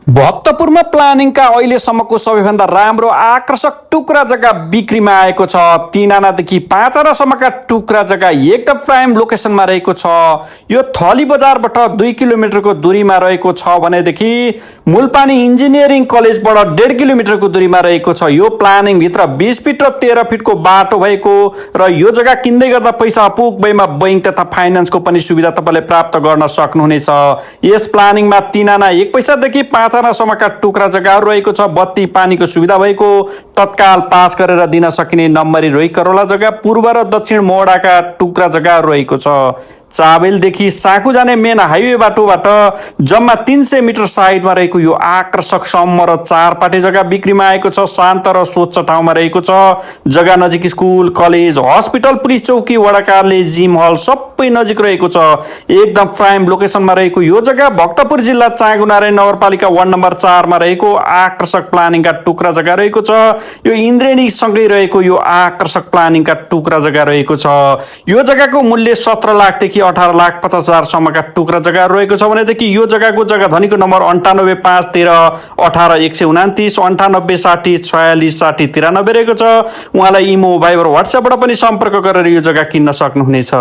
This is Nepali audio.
भक्तपुरमा प्लानिङका अहिलेसम्मको सबैभन्दा राम्रो आकर्षक टुक्रा जग्गा बिक्रीमा आएको छ। 3 आनादेखि 5 आनासम्मका टुक्रा जग्गा एकदम प्राइम लोकेसनमा रहेको छ। यो थली बजारबाट 2 किलोमिटरको दूरीमा रहेको छ भनेदेखि मूलपानी इन्जिनियरिङ कलेजबाट 1.5 किलोमिटरको दूरीमा रहेको छ। यो प्लानिङभित्र 20 फिट र 13 फिटको बाटो भएको र यो जग्गा किन्दै गर्दा पैसा अपुग भएमा बैंक तथा फाइनेन्सको पनि सुविधा तपाईँले प्राप्त गर्न सक्नुहुनेछ। यस प्लानिङमा 3 आना 1 पैसादेखि 5 आनासम्मका टुक्रा जग्गाहरू रहेको छ। बत्ती पानीको सुविधा भएको, तत्काल पास गरेर दिन सकिने नम्बरी रोही करोला जग्गा, पूर्व र दक्षिण मोडाका टुक्रा जग्गाहरू रहेको छ। चाबेलदेखि साँखु जाने मेन हाइवे बाटोबाट जम्मा 300 मिटर साइडमा रहेको यो आकर्षक सम्म र 4 पाटे जग्गा बिक्रीमा आएको छ। शान्त र स्वच्छ ठाउँमा रहेको छ। जग्गा नजिक स्कुल, कलेज, हस्पिटल, पुलिस चौकी, वडा कार्यालय, जिम हल सबै नजिक रहेको छ। एकदम प्राइम लोकेसनमा रहेको यो जग्गा भक्तपुर जिल्ला चाँगुनारायण नगरपालिका वार्ड नम्बर 4 मा रहेको आकर्षक प्लानिङका टुक्रा जग्गा रहेको छ। यो इन्द्रेणी सँगै रहेको यो आकर्षक प्लानिङका टुक्रा जग्गा रहेको छ। यो जग्गाको मूल्य 17 लाखदेखि 18,50,000 सम्मका टुक्रा जग्गा रहेको छ भनेदेखि यो जग्गाको जग्गा धनीको नम्बर 98531318 129 98 60 46 60 93 रहेको छ। उहाँलाई इमो, भाइबर, व्हाट्सएपबाट पनि सम्पर्क गरेर यो जग्गा किन्न सक्नुहुनेछ।